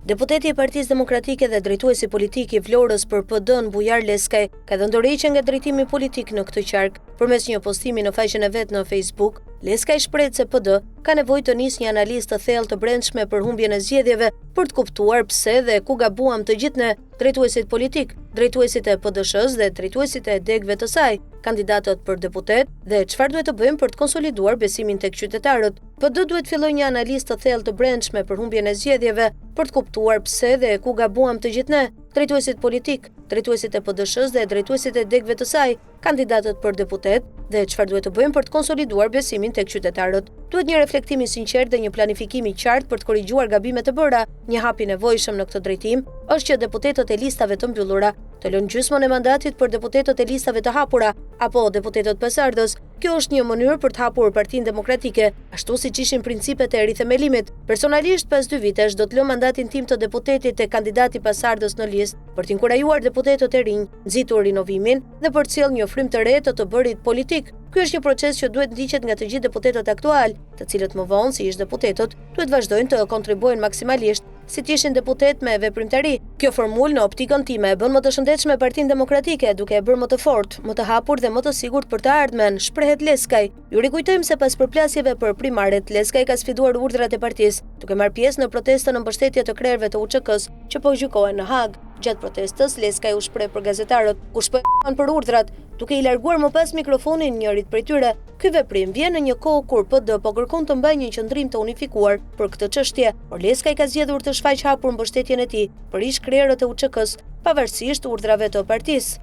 Deputeti i Partisë Demokratike dhe drejtuesi politik i Vlorës për PD-në Bujar Leskaj ka dhënë dorëheqjen nga drejtimi politik në këtë qark. Përmes një postimi në faqen e vet në Facebook, Leskaj shprehet se PD ka nevojë të nisë një analizë të thellë të brendshme për humbjen e zgjedhjeve për të kuptuar pse dhe ku gabuam të gjithë ne, drejtuesit politikë, drejtuesit e PDSH-së dhe drejtuesit e degëve të saj, kandidatët për deputetë dhe çfarë duhet të bëjmë për të konsoliduar besimin tek qytetarët. PD duhet të fillojë një analizë të thellë të brendshme për humbjen e zgjedhjeve, për të kuptuar pse dhe ku gabuam të gjithë ne, drejtuesit politikë, drejtuesit e PDSH-së dhe drejtuesit e degëve të saj, kandidatët për deputetë dhe çfarë duhet të bëjmë për të konsoliduar besimin tek qytetarët. Duhet një reflektim i sinqertë dhe një planifikim i qartë për të korrigjuar gabimet e bëra. Një hap i nevojshëm në këtë drejtim është që deputetët e listave të mbyllura të lënë gjysmën e mandatit për deputetët e listave të hapura apo deputetët pasardhës. Kjo është një mënyrë për të hapur Partinë Demokratike, ashtu siç ishin principet e rithemelimit. Personalisht, pas dy vitesh, do të lë mandatin tim të deputetit te kandidati pasardhës në listë, për të inkurajuar deputetët e rinj, nxitur rinovimin dhe për të sjellë një frymë të re të të bërit politikë. Ky është një proces që duhet ndiqet nga të gjithë deputetët aktualë, të cilët më vonë, si ish-deputetët, duhet vazhdojnë të kontribuojnë maksimalisht si të ishin deputetë me veprimtari. Kjo formulë në optikën time e bën më të shëndetshme Partinë Demokratike, duke e bërë më të fortë, më të hapur dhe më të sigurt për të ardhmen, shprehet Leskaj. Ju rikujtojmë se pas përplasjeve për primaret, Leskaj ka sfiduar urdhrat e partisë, duke marrë pjesë në protestën në mbështetje të krerëve të UÇK-së që po gjykohen në Hagë. Gjatë protestës, Leskaj u shpreh për gazetarët, kush po e për urdhrat, duke i larguar më pas mikrofonin njërit prej tyre. Ky veprim vjen në një kohë kur PD po kërkon të mbajë një qëndrim të unifikuar për këtë çështje, por Leskaj ka zgjedhur të shfaqë hapur mbështetjen e tij për ish-krerët e UÇK-së, pavarësisht urdhrave të partisë.